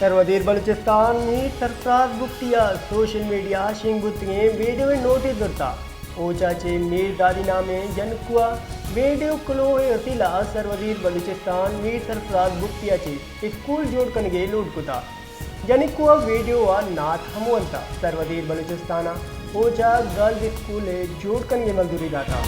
سروزیر بلوچستان میر سرفراز بگٹی ءَ social media ءَ شنگ بوتگیں ویڈیو ءِ نوٹس زرتا۔ اوچا چہ میر دادی نامیں جنکو ءَ ویڈیو کلوہ ءِ وسیلہ ءَ سروزیر بلوچستان میر سرفراز بگٹی ءَ چہ اسکول جوڑ کنگ ءِ لوٹ کتا۔ جنکو ءَ ویڈیو ءَ نعت ہم ونتا۔ سروزیر بلوچستان ءَ اوچا گرلز اسکول ءِ جوڑ کنگ ءِ منظوری داتا۔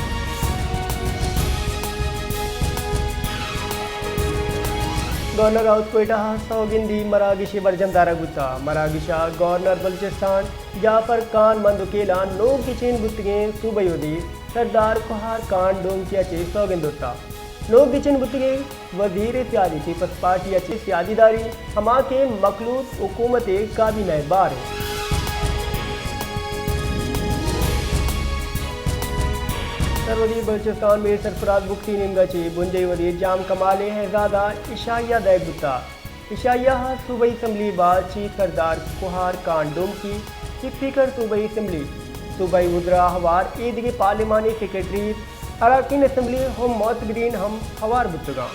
گورنر ہاؤس کوئٹہ ءَ سوگندی مراگشے برجم دارگ بوتا۔ مراگش ءَ گورنر بلوچستان جعفر خان مندوکیل ءَ نوک گچین بوتگیں صوبائی وزیر سردار کوہار خان ڈومکی ءَ چہ سوگند زرتا۔ نوک گچین بوتگیں وزیر ءِ سیادی پیپلز پارٹی ءَ چہ سیادی داری، ہما کہ مخلوط حکومت ءِ کابینہ ءِ بار انت۔ سروزیر بلوچستان میر سرفراز بگٹی نیمگ ءَ چہ بنجاہی وزیر جام کمال ءِ اعزاز ءَ عشائیہ دئیگ بوتا۔ عشائیہ ءَ صوبائی اسمبلی ءِ بار چیف سردار کوہار خان ڈومکی، اسپیکر صوبائی اسمبلی، صوبائی وزراء ہوار ایدگہ پارلیمانی سیکرٹریز، اراکین اسمبلی ءُ معتبرین ہم ہوار بوتگاں۔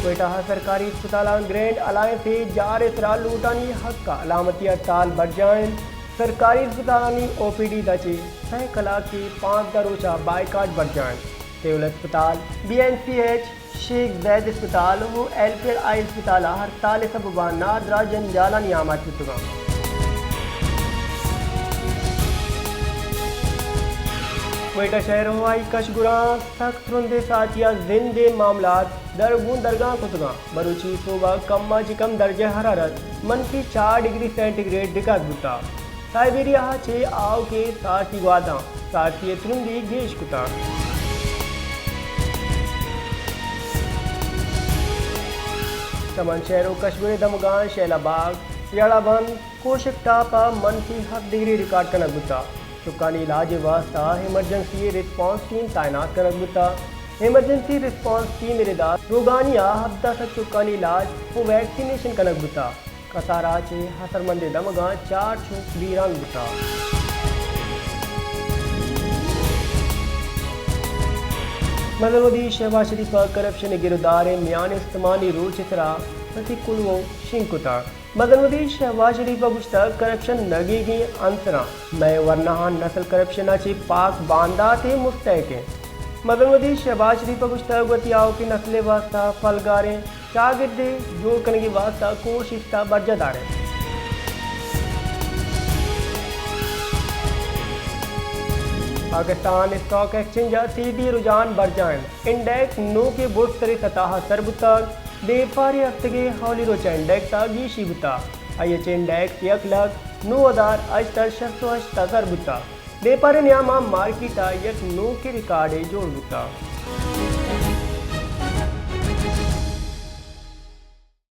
کوئٹہ ءَ سرکاری اسپتالاں گرینڈ الائنس ءِ جار ءِ سرا لوٹانی حق ءَ علامتی ہڑتال برجاہ انت۔ سرکاری اسپتالانی او پی ڈیز ءَ چہ سئے کلاک ءِ پانزدہ روچ ءَ بائیکاٹ برجاہ انت۔ سول اسپتال، بی این سی ایچ، شیخ زید اسپتال ءُ ایلفریڈ آئی اسپتال ءَ ہڑتال ءِ سبب ءَ نادراہ جنجالانی آماچ بوتگاں۔ کوئٹہ شہر ءُ آئی کشگراں سک ترندیں ساچی ءَ زند ءِ معاملات درگوں درگاں کتگاں۔ بلوچی صوبہ ءَ کم ءَ چہ کم درجہ حرارت منفی چار ڈگری سینٹی گریڈ ریکارڈ بوتگ۔ سائبیریا ءَ چہ آؤکیں سارتی گواداں سارتی ءِ ترندی گیش کتگ۔ چمن شہر ءُ کشگور ءِ دمگاں شیلا باغ، یڑا بند، کوشک ٹاپ ءَ منفی ہفت ڈگری ریکارڈ کنگ بوتگ۔ چکانی علاج ءِ واستہ ایمرجنسی ریسپانس ٹیم تعینات کنگ بوتگ۔ ایمرجنسی ریسپانس ٹیم ءِ ردا روگانی ءَ ہبدہ سد چکانی علاج ءُ ویکسینیشن کنگ بوتگ۔ کسار ءَ چہ اثرمندیں دمگاں چار چک بیران بوتگ۔ مزن وزیر شہباز شریف ءَ کرپشن ءِ گرودار ءِ میان استمانی روچ ءِ سرا وتی کلوہ شنگ کتگ۔ مزن وزیر شہباز شریف ءَ گوشتگ، کرپشن نگیگیں عنصراں، مئے ورناہاں نسل کرپشن ءَ چہ پاک باندات ءِ مستحق انت۔ مزن وزیر شہباز شریف ءَ گوشتگ، وتی آؤکیں نسل ءِ واستہ پلگاریں چاگردے جوڑ کنگ ءِ واستہ کوشست ءَ برجاہ داریں۔ پاکستان اسٹاک ایکسچینج ءَ تیزی ءِ رجحان برجاہ انت۔ انڈیکس نوکیں برزتریں سطح ءَ سر بوتگ۔ دیمپان ءِ ہفتگ ءِ اولی روچ ءَ انڈیکس ءَ گیشی بوتگ۔ آئی ایچ انڈیکس یک لکھ نو ہزار ہشت سد شست ءُ ہشت ءَ سر بوتگ۔ دیمپان ءِ نیام ءَ مارکیٹ ءَ یک نوکیں ریکارڈے جوڑ بوتگ۔